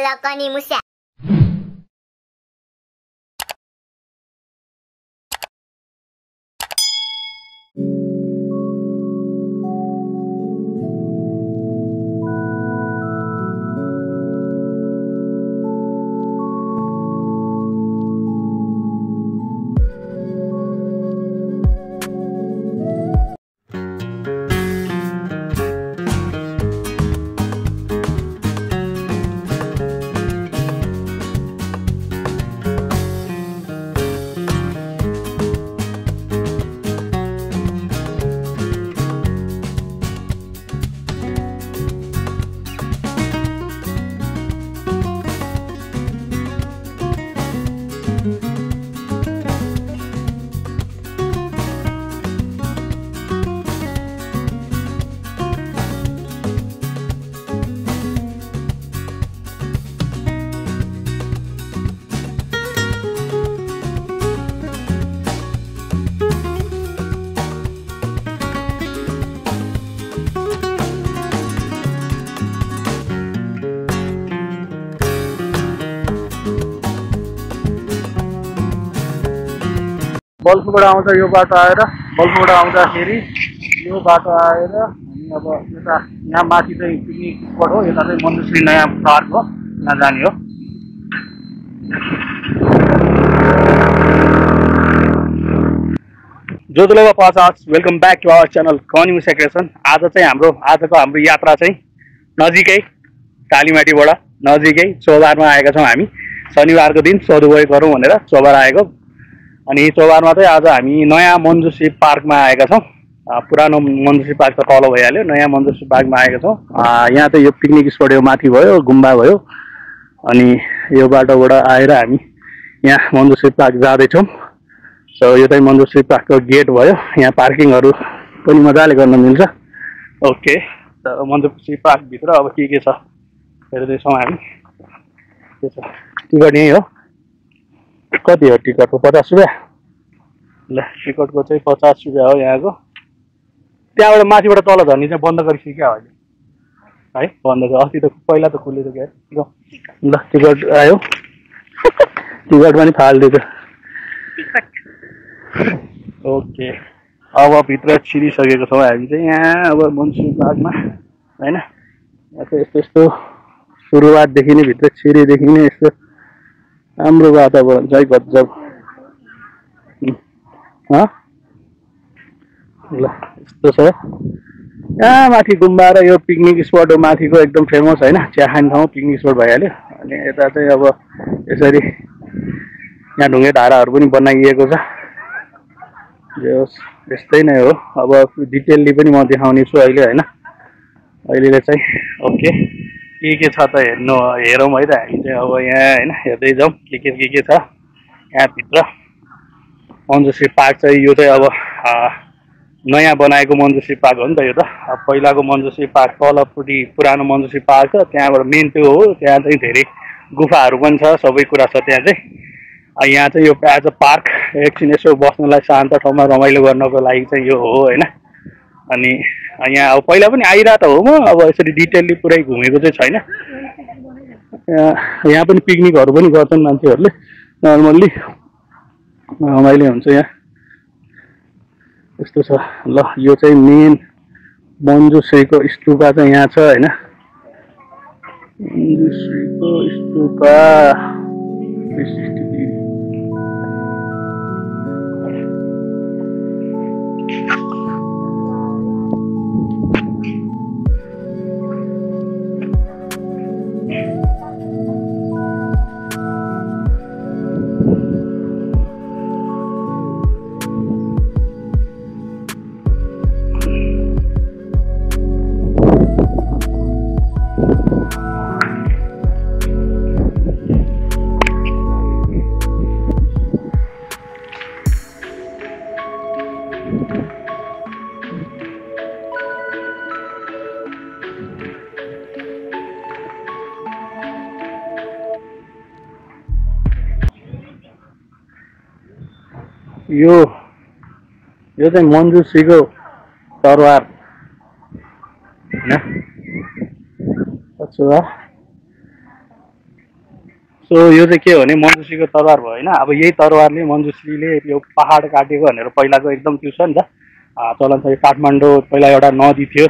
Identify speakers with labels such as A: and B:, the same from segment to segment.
A: र कनिमुसा।
B: बल्फबाट आउँदा यो बाटो आएर बल्फबाट आउँदाखेरि यो बाटो आएर अनि अब यता यहाँ माथि चाहिँ पिकनिक स्पट हो, यता चाहिँ मन्जुश्री नयाँ पार्क हो, यहाँ जाने हो। जोजोलोबा पाचास, welcome back to our channel Kanimusa creation. आजको हाम्रो यात्रा चाहिँ नजिकै कालीमाटीबाट नजिकै चौबारमा आएका छौँ हामी। शनिबारको दिन सदुपयोग गरौँ भनेर चौबार आएको। अनि चौबारमा चाहिँ आज हामी नयाँ मन्जुश्री पार्कमा आएका छौँ। पुरानो मन्जुश्री पार्क त तल भइहाल्यो, नयाँ मन्जुश्री पार्कमा आएका छौँ। यहाँ चाहिँ यो पिकनिक स्पट यो माथि भयो, गुम्बा भयो। अनि यो बाटोबाट आएर हामी यहाँ मन्जुश्री पार्क जाँदैछौँ। सो यो चाहिँ मन्जुश्री पार्कको गेट भयो। यहाँ पार्किङहरू पनि मजाले गर्न मिल्छ। ओके, मन्जुश्री पार्कभित्र अब के छ हेर्दैछौँ हामी। के छ, टिकट यहीँ हो। कति हो टिकटको? 50 रुपियाँ। ल, टिकटको चाहिँ 50 रुपियाँ हो यहाँको। त्यहाँबाट माथिबाट तल झर्ने चाहिँ बन्द गरिसक्यो अहिले है, बन्द छ। अस्ति त पहिला त खुलेको क्या। ल, टिकट आयो। टिकट पनि फालिदिएको। ओके, अब भित्र छिरिसकेको छौँ हामी चाहिँ यहाँ अब मन्जुश्री पार्कमा होइन। यहाँ चाहिँ यस्तो सुरुवातदेखि नै भित्र छिरेदेखि नै यस्तो राम्रो वातावरण चाहिँ गजब। ल, यस्तो छ यहाँ माथि गुम्बा र यो पिकनिक स्पट हो माथिको, एकदम फेमस होइन, चिया खाने ठाउँ पिकनिक स्पट भइहाल्यो। अनि यता चाहिँ अब यसरी यहाँ ढुङ्गे धाराहरू पनि बनाइएको छ। यस्तै नै हो। अब डिटेलली पनि म देखाउने छु अहिले होइन। अहिले चाहिँ ओके, के छ त हेरौँ है त हामी चाहिँ अब यहाँ होइन। हेर्दै जाउँ के छ यहाँभित्र। मन्जुश्री पार्क चाहिँ यो चाहिँ अब नयाँ बनाएको मन्जुश्री पार्क हो नि त यो त। पहिलाको मन्जुश्री पार्क तलपट्टि पुरानो मन्जुश्री पार्क छ, त्यहाँबाट मेन त्यो हो। त्यहाँ चाहिँ धेरै गुफाहरू पनि छ, सबै कुरा छ त्यहाँ चाहिँ। यहाँ चाहिँ यो एज अ पार्क एकछिन यसो बस्नलाई शान्त ठाउँमा रमाइलो गर्नको लागि चाहिँ यो हो होइन। अनि यहाँ अब पहिला पनि आइरहेको त हो म, अब यसरी डिटेलली पुरै घुमेको चाहिँ छैन। यहाँ पनि पिकनिकहरू पनि गर्छन् मान्छेहरूले नर्मल्ली, रमाइलो हुन्छ यहाँ। यस्तो छ। ल, यो चाहिँ मेन मन्जुश्रीको स्तूपा चाहिँ यहाँ छ होइन। मन्जुश्रीको स्तूपा यो चाहिँ मन्जुश्रीको तरवार हैन। सो यो चाहिँ के हो भने मञ्जुश्रीको तरवार भयो होइन। अब यही तरवारले मञ्जुश्रीले यो पहाड काटेको भनेर पहिलाको एकदम त्यो छ नि त चलन छ। यो काठमाडौँ पहिला एउटा नदी थियो,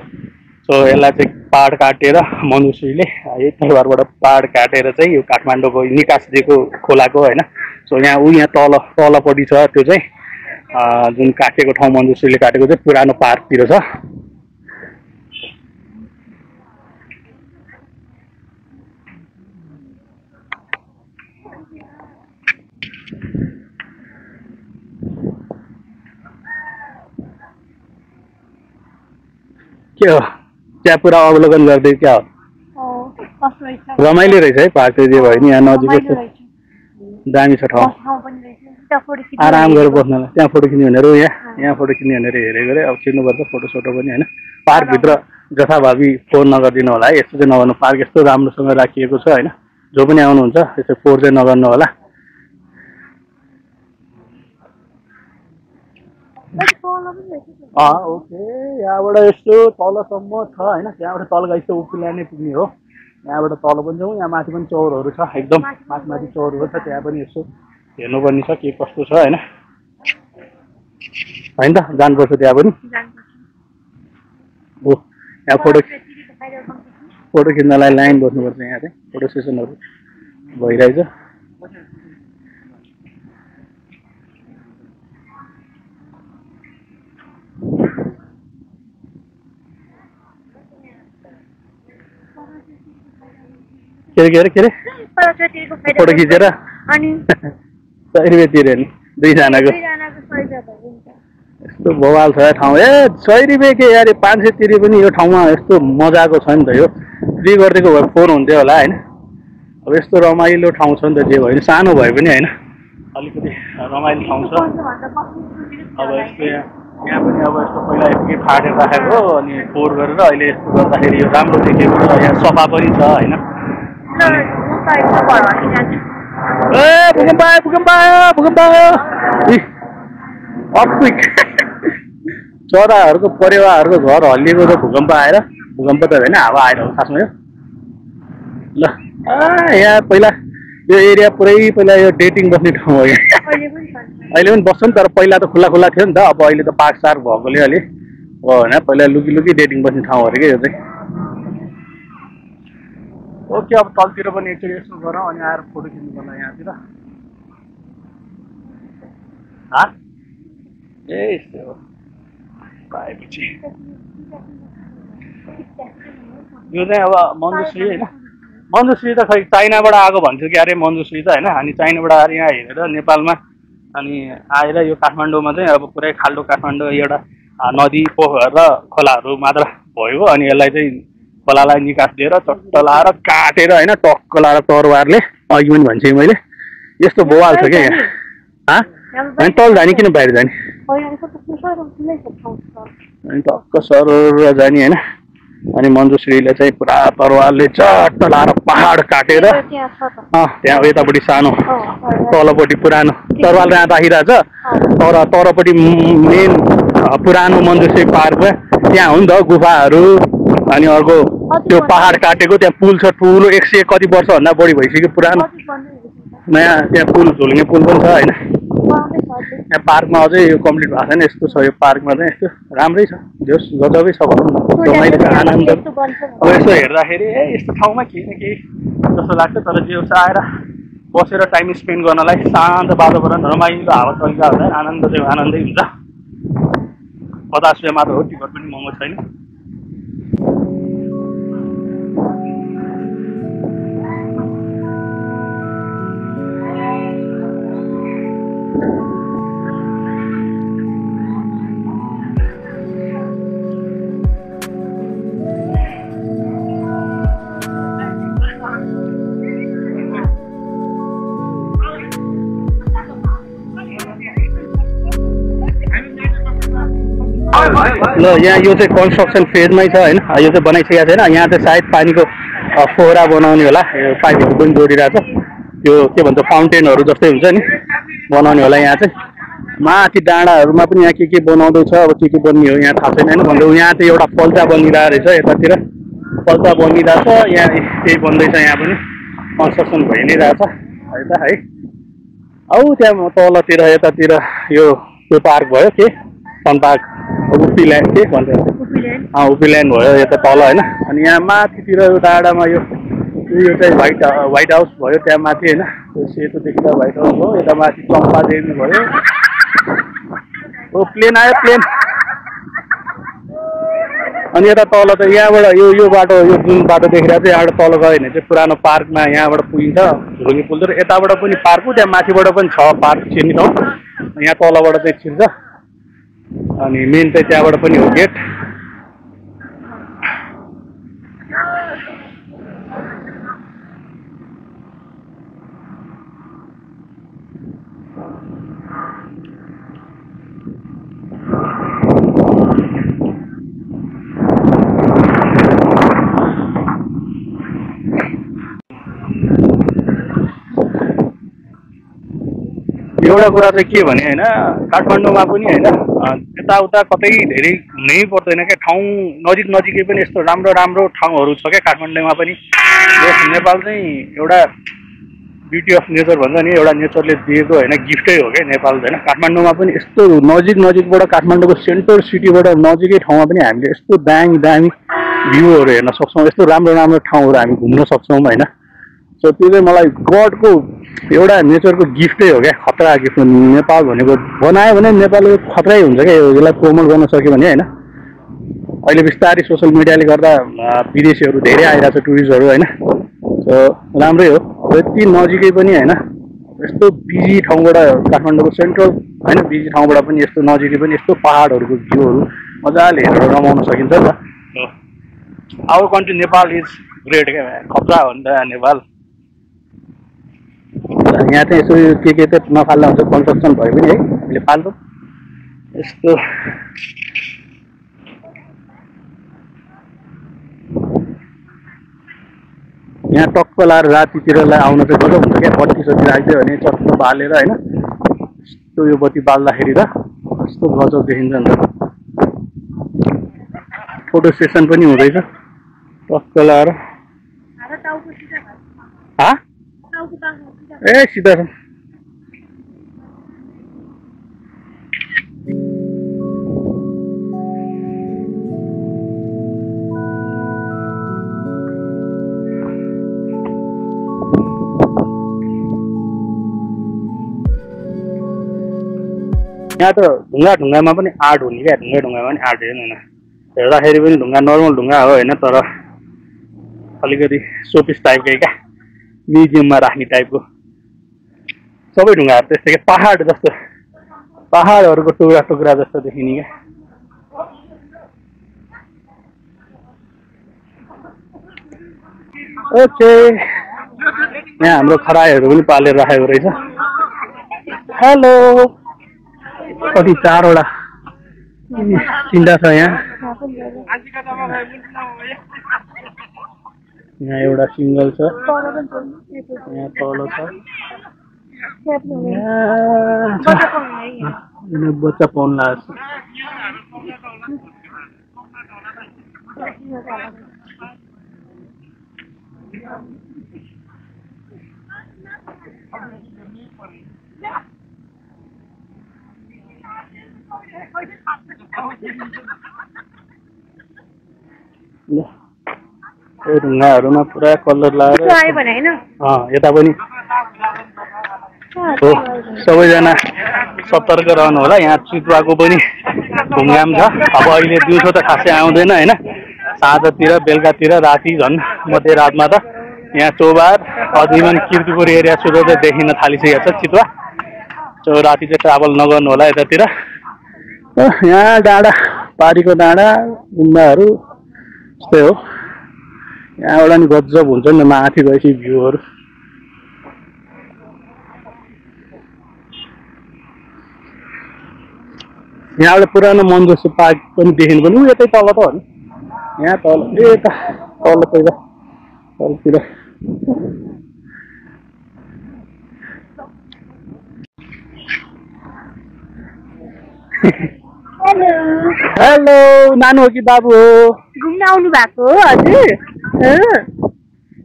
B: सो यसलाई चाहिँ पहाड काटेर मञ्जुश्रीले यही तरवारबाट पहाड काटेर चाहिँ यो काठमाडौँको निकास दिएको खोलाको होइन। सो यहाँ तलपट्टि छ त्यो चाहिँ जुन काटेको ठाउँ मञ्जुश्रीले काटेको चाहिँ पुरानो पार्कतिर छ। के हो त्यहाँ पुरा अवलोकन गर्दै क्या हो? रमाइलो रहेछ है पार्क चाहिँ जे भयो नि यहाँ नजिकै छ, दामी छ ठाउँ, आराम गरेर बस्नलाई। त्यहाँ फोटो खिच्ने भनेर यहाँ फोटो खिच्ने भनेर हेरेको अरे। अब खिच्नुपर्छ फोटोसोटो पनि होइन। पार्कभित्र जथाभावी फोहोर नगरिदिनु होला है, यस्तो चाहिँ नगर्नु। पार्क यस्तो राम्रोसँग राखिएको छ होइन, जो पनि आउनुहुन्छ यस्तो फोहोर चाहिँ नगर्नु होला। ओके यहाँबाट यस्तो तलसम्म छ होइन, त्यहाँबाट तल गए यस्तो उप्किला नै पुग्ने हो। यहाँबाट तल पनि जाउँ, यहाँ माथि पनि चौरहरू छ, एकदम माथि चौरहरू छ, त्यहाँ पनि यसो हेर्नुपर्ने छ के कस्तो छ होइन। होइन त जानुपर्छ त्यहाँ पनि। हो यहाँ फोटो खिच्नलाई लाइन बस्नुपर्छ। यहाँ चाहिँ फोटो सेसनहरू भइरहेछ। के अरे फोटो खिचेर 100 रुपियाँ तिर्यो नि दुईजनाको। यस्तो बवाल छ ठाउँ। 100 रुपियाँ के यार 500 तिरे पनि यो ठाउँमा यस्तो मजाको छ नि त। यो फ्री गरिदिएको भए फोहोर हुन्थ्यो होला होइन। अब यस्तो रमाइलो ठाउँ छ नि त, जे भयो नि सानो भए पनि होइन अलिकति रमाइलो ठाउँ छ। अब यस्तो यहाँ पनि अब यस्तो पहिला यतिकै फाटेर राखेको अनि फोहोर गरेर अहिले यस्तो गर्दाखेरि यो राम्रो देखिएको छ। यहाँ सफा पनि छ होइन। चराहरूको परेवाहरूको घर हल्लिएको त भूकम्प आएर, भूकम्प त होइन हावा आएर हो खासमा यो। ल यहाँ पहिला यो एरिया पुरै पहिला यो डेटिङ बस्ने ठाउँ हो। यहाँ अहिले पनि बस्छ नि, तर पहिला त खुल्ला थियो नि त। अब अहिले त पार्क सार्क भएकोले अलि हो होइन। पहिला लुकी डेटिङ बस्ने ठाउँ अरे क्या यो चाहिँ। ओके अब तलतिर पनि एकचोटि यसो गरौँ अनि आएर फोटो खिच्नु पर्ला यहाँतिर। यस्तो हो पाएपछि यो चाहिँ अब मञ्जुश्री होइन। मञ्जुश्री त खै चाइनाबाट आएको भन्छ कि अरे मञ्जुश्री त होइन। अनि चाइनाबाट आएर यहाँ हेरेर नेपालमा अनि आएर यो काठमाडौँमा चाहिँ अब पुरै खाल्डो काठमाडौँ एउटा नदी पोखर र खोलाहरू मात्र भयो। अनि यसलाई चाहिँ खोलालाई निकास दिएर चट्ट लाएर काटेर होइन टक्क लाएर तरवारले अघि पनि भन्छे मैले यस्तो बवाल छ क्या यहाँ। अनि तल जाने किन बाहिर जाने अनि टक्क सर जाने होइन। अनि मञ्जुश्रीले चाहिँ पुरा तरवारले चट्ट लाएर पहाड काटेर त्यहाँ यतापट्टि सानो तलपट्टि पुरानो तरवार यहाँ राखिरहेछ। तर तरपट्टि मेन पुरानो मञ्जुश्री पार्कमा त्यहाँ हो नि त गुफाहरू। अनि अर्को त्यो पहाड काटेको त्यहाँ पुल छ ठुलो 100 कति वर्षभन्दा बढी भइसक्यो पुरानो। नयाँ त्यहाँ पुल झुल्ने पुल पनि छ होइन। यहाँ पार्कमा अझै यो कम्प्लिट भएको छैन। यस्तो छ यो पार्कमा चाहिँ यस्तो राम्रै छ, जोस् गजबै छ भनौँ न। रमाइलो छ आनन्द। अब यसो हेर्दाखेरि यस्तो ठाउँमा केही न केही जस्तो लाग्छ। तर जे होस् आएर बसेर टाइम स्पेन्ड गर्नलाई शान्त वातावरण रमाइलो हावा चलिरहेको हुँदा आनन्द चाहिँ आनन्दै हुन्छ। 50 रुपियाँ मात्र हो, टिकट पनि महँगो छैन। ल यहाँ यो चाहिँ कन्स्ट्रक्सन फेजमै छ होइन। यो चाहिँ बनाइसकेको छैन। यहाँ चाहिँ सायद पानीको फोहरा बनाउने होला। यो पाइपहरू पनि जोडिरहेछ। यो के भन्छ फाउन्टेनहरू जस्तै हुन्छ नि बनाउने होला। यहाँ चाहिँ माथि डाँडाहरूमा पनि यहाँ के बनाउँदैछ। अब के बन्ने हो यहाँ थाहा छैन होइन। भन्दा यहाँ चाहिँ एउटा पल्चा बनिरहेको रहेछ। यतातिर पल्चा बनिरहेछ, यहाँ केही बन्दैछ। यहाँ पनि कन्स्ट्रक्सन भइ नै रहेछ। यता है औ त्यहाँ तलतिर यतातिर यो पार्क भयो के सन पार्क उपी ल्यान्ड के भन्छ उपी ल्यान्ड भयो यता तल होइन अनि यहाँ माथितिर यो डाँडामा यो चाहिँ व्हाइट हाउस भयो त्यहाँ माथि होइन सेतो देखिँदा व्हाइट हाउस भयो यता माथि चम्पादेवी भयो प्लेन आयो प्लेन अनि यता तल त यहाँबाट यो बाटो यो जुन बाटो देखिरहेको छ यहाँबाट तल गयो भने चाहिँ पुरानो पार्कमा यहाँबाट पुगिन्छ झुलुङ्गे पुल तर यताबाट पनि पार्क हो त्यहाँ माथिबाट पनि छ पार्क छिर्ने ठाउँ यहाँ तलबाट चाहिँ छिर्छ अनि मेन चाहिँ त्यहाँबाट पनि हो गेट एउटा कुरा चाहिँ के भने होइन काठमाडौँमा पनि होइन यताउता कतै धेरै हुनै पर्दैन क्या ठाउँ नजिकै पनि यस्तो राम्रो राम्रो ठाउँहरू छ क्या काठमाडौँमा पनि नेपाल चाहिँ एउटा ब्युटी अफ नेचर भन्छ नि एउटा नेचरले दिएको होइन गिफ्टै हो क्या नेपाल होइन काठमाडौँमा पनि यस्तो नजिकबाट काठमाडौँको सेन्ट्रल सिटीबाट नजिकै ठाउँमा पनि हामीले यस्तो दामी भ्यूहरू हेर्न सक्छौँ यस्तो राम्रो ठाउँहरू हामी घुम्न सक्छौँ होइन सो त्यो चाहिँ मलाई गडको एउटा नेचरको गिफ्टै हो क्या खतरा गिफ्ट नेपाल भनेको बनायो भने नेपालको खतरै हुन्छ क्या यसलाई प्रमोट गर्न सक्यो भने होइन अहिले बिस्तारै सोसियल मिडियाले गर्दा विदेशीहरू धेरै आइरहेको छ टुरिस्टहरू होइन सो राम्रै हो अब यति नजिकै पनि होइन यस्तो बिजी ठाउँबाट काठमाडौँको सेन्ट्रल होइन बिजी ठाउँबाट पनि यस्तो नजिकै पनि यस्तो पहाडहरूको भ्यूहरू मजाले हेरेर रमाउन सकिन्छ नि त our country Nepal is great क्या खतरा हो नि त नेपाल यहाँ चाहिँ यसो के चाहिँ नफाल्दा हुन्छ कन्स्ट्रक्सन भयो पनि है हामीले फाल्छौँ यस्तो यहाँ टक्क लाएर रातितिरलाई आउन चाहिँ गजब हुन्छ क्या बत्ती सत्ती राखिदियो भने चक्क बालेर होइन यस्तो यो बत्ती बाल्दाखेरि त यस्तो गजब देखिन्छ नि त फोटो सेसन पनि हुँदैछ टक्क लाएर ए सीधा छ यहाँ त ढुङ्गामा पनि आर्ट हुने क्या ढुङ्गामा पनि आर्ट हेर्नु होइन हेर्दाखेरि पनि ढुङ्गा नर्मल ढुङ्गा हो होइन तर अलिकति सोपिस टाइपकै क्या म्युजियममा राख्ने टाइपको सबै ढुङ्गाहरू त्यस्तै क्या पहाड जस्तो पहाडहरूको टुक्रा जस्तो देखिने क्या ओके यहाँ हाम्रो खरायोहरू पनि पालेर राखेको रहेछ हेलो कति 4वटा चिन्ता छ यहाँ यहाँ एउटा सिंगल छ यहाँ तल छ बच्चा पाउन लाग्छ ढुङ्गाहरूमा पुरा कलर लगाएर यता पनि हो सबैजना सतर्क रहनु होला यहाँ चितुवाको पनि घुमघाम छ अब अहिले दिउँसो त खासै आउँदैन होइन साँझतिर बेलुकातिर राति झन् मध्यरातमा त यहाँ चौबार अधिमन किर्तिपुर एरिया सुरु चाहिँ देखिन थालिसकेको छ चितुवा सो राति चाहिँ ट्राभल नगर्नु होला यतातिर यहाँ डाँडा पारीको डाँडा गुम्बाहरू यस्तै हो यहाँबाट नि गजब हुन्छ नि माथि गएपछि भ्यूहरू यहाँबाट पुरानो मन्जोसु पार्क पनि देखिनु पनि यतै तल त हो नि यहाँ तल यता तलतिर तलतिर
A: हेलो
B: हेलो नानु हो कि बाबु हो
A: घुम्न आउनु भएको हो हजुर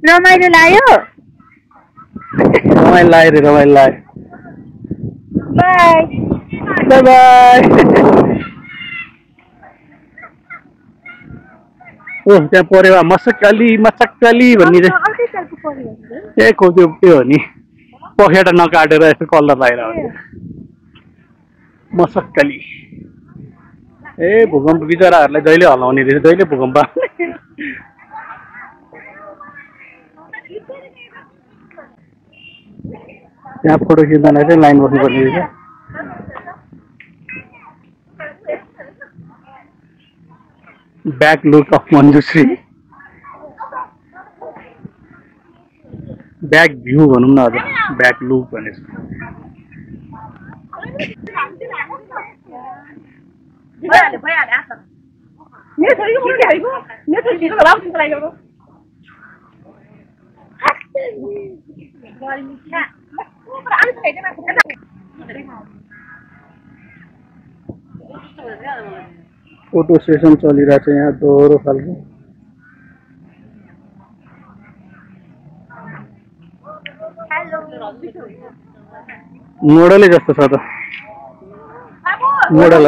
A: रमाइलो लाग्यो
B: रमाइलो लाग्यो रे रमाइलो लाग्यो
A: बाई
B: बाई बाई ओ त्यहाँ परेवा मसक्कली भन्ने चाहिँ ए को त्यो हो नि पखेटा नकाटेर यसो कलर लगाएर मसक्कली ए भूकम्प बिचराहरूलाई जहिले हल्लाउने रहेछ जहिले भूकम्प त्यहाँ फोटो खिच्नलाई चाहिँ लाइन बस्नुपर्ने रहेछ back look of Manjushree back view भनौँ न हजुर ब्याक लुक भनेर फोटो सेसन चलिरहेको छ यहाँ दोहोरो खालको मोडलै जस्तो छ त मोडल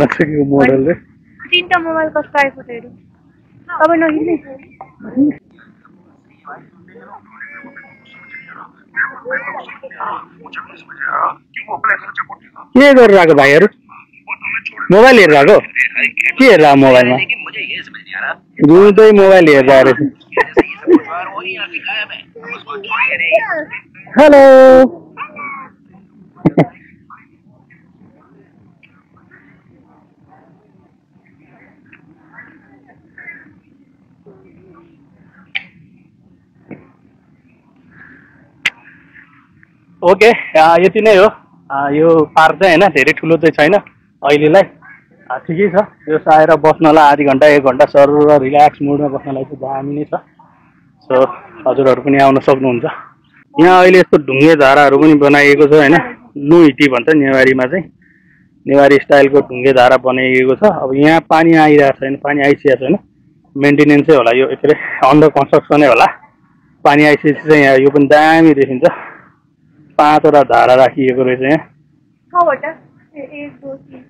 B: नसकेको मोडल रे
A: तीनटा मोबाइल कस्तो आइफोटहरू तपाईँ नकिन्ने
B: के गरेर आएको भाइहरू मोबाइल हेरेर आएको के हेरेर आएको मोबाइलमा रुँदै मोबाइल हेरेर आएर हेलो ओके यति नै हो यो पार्क चाहिँ होइन धेरै ठुलो चाहिँ छैन अहिलेलाई ठिकै छ यो आएर बस्नलाई आधी घन्टा 1 घन्टा सर रिल्याक्स मुडमा बस्नलाई चाहिँ दामी नै छ सो हजुरहरू पनि आउन सक्नुहुन्छ यहाँ अहिले यस्तो ढुङ्गे धाराहरू पनि बनाइएको छ होइन नुइटी भन्छ नेवारीमा चाहिँ नेवारी स्टाइलको ढुङ्गे धारा बनाइएको छ अब यहाँ पानी आइरहेको छैन पानी आइसकेको छैन मेन्टेनेन्सै होला यो यसरी अन्डर कन्स्ट्रक्सनै होला पानी आइसकेपछि चाहिँ यहाँ यो पनि दामी देखिन्छ 5 वटा धारा राखिएको रहेछ यहाँ
A: 6वटा 1 2 3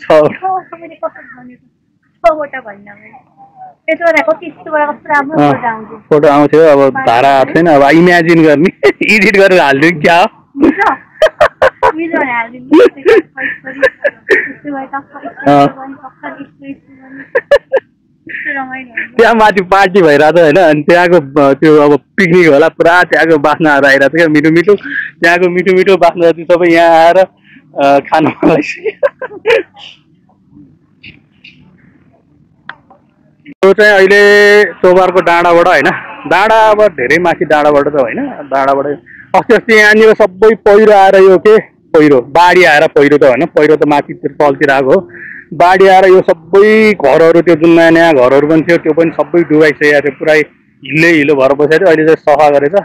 A: 4 5
B: फोटो आउँथ्यो अब धारा छैन अब इमेजिन गर्ने एडिट गरेर हालिदिउँ क्या त्यहाँ माथि पार्टी भइरहेको छ होइन अनि त्यहाँको त्यो अब पिकनिक होला पुरा त्यहाँको बास्नाहरू आइरहेको छ क्या मिठो मिठो त्यहाँको मिठो मिठो बास्ना जति सबै यहाँ आएर खानु यो चाहिँ अहिले चोबारको डाँडाबाट होइन डाँडाबाट धेरै माथि डाँडाबाट त होइन डाँडाबाट अस्ति यहाँनिर सबै पहिरो आएर यो के पहिरो बाढी आएर पहिरो त होइन पहिरो त माथि तलतिर आएको हो बाढी आएर यो सबै घरहरू त्यो जुन नयाँ नयाँ घरहरू पनि थियो त्यो पनि सबै डुबाइसकेको थियो पुरै हिलो भएर बसेको थियो अहिले चाहिँ सफा गरेछ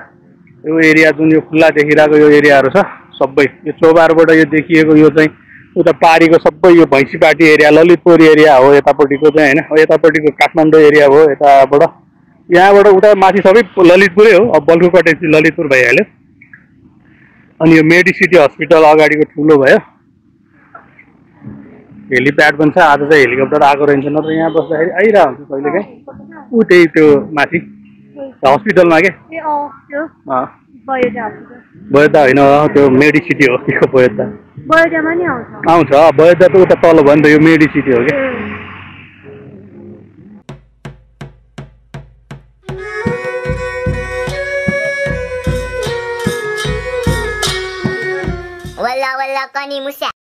B: यो एरिया जुन यो खुल्ला देखिरहेको यो एरियाहरू छ सबै यो चोबारबाट यो देखिएको यो चाहिँ उता पारीको सबै यो भैँसीपाटी एरिया ललितपुर एरिया हो यतापट्टिको चाहिँ होइन यतापट्टिको काठमाडौँ एरिया हो यताबाट यहाँबाट उता माथि सबै ललितपुरै हो अब बल्कु कटेज ललितपुर भइहाल्यो अनि यो मेडिसिटी हस्पिटल अगाडिको ठुलो भयो हेलिप्याड पनि छ आज चाहिँ हेलिकप्टर आएको रहेछ नत्र यहाँ बस्दाखेरि आइरहेको हुन्छ कहिलेकाहीँ ऊ त्यही त्यो माथि हस्पिटलमा के बयोदा होइन त्यो मेडिसिटी हो के बयोदा आउँछ बयोदा त उता तल भयो नि त यो मेडिसिटी हो कि
C: Wala kani musa.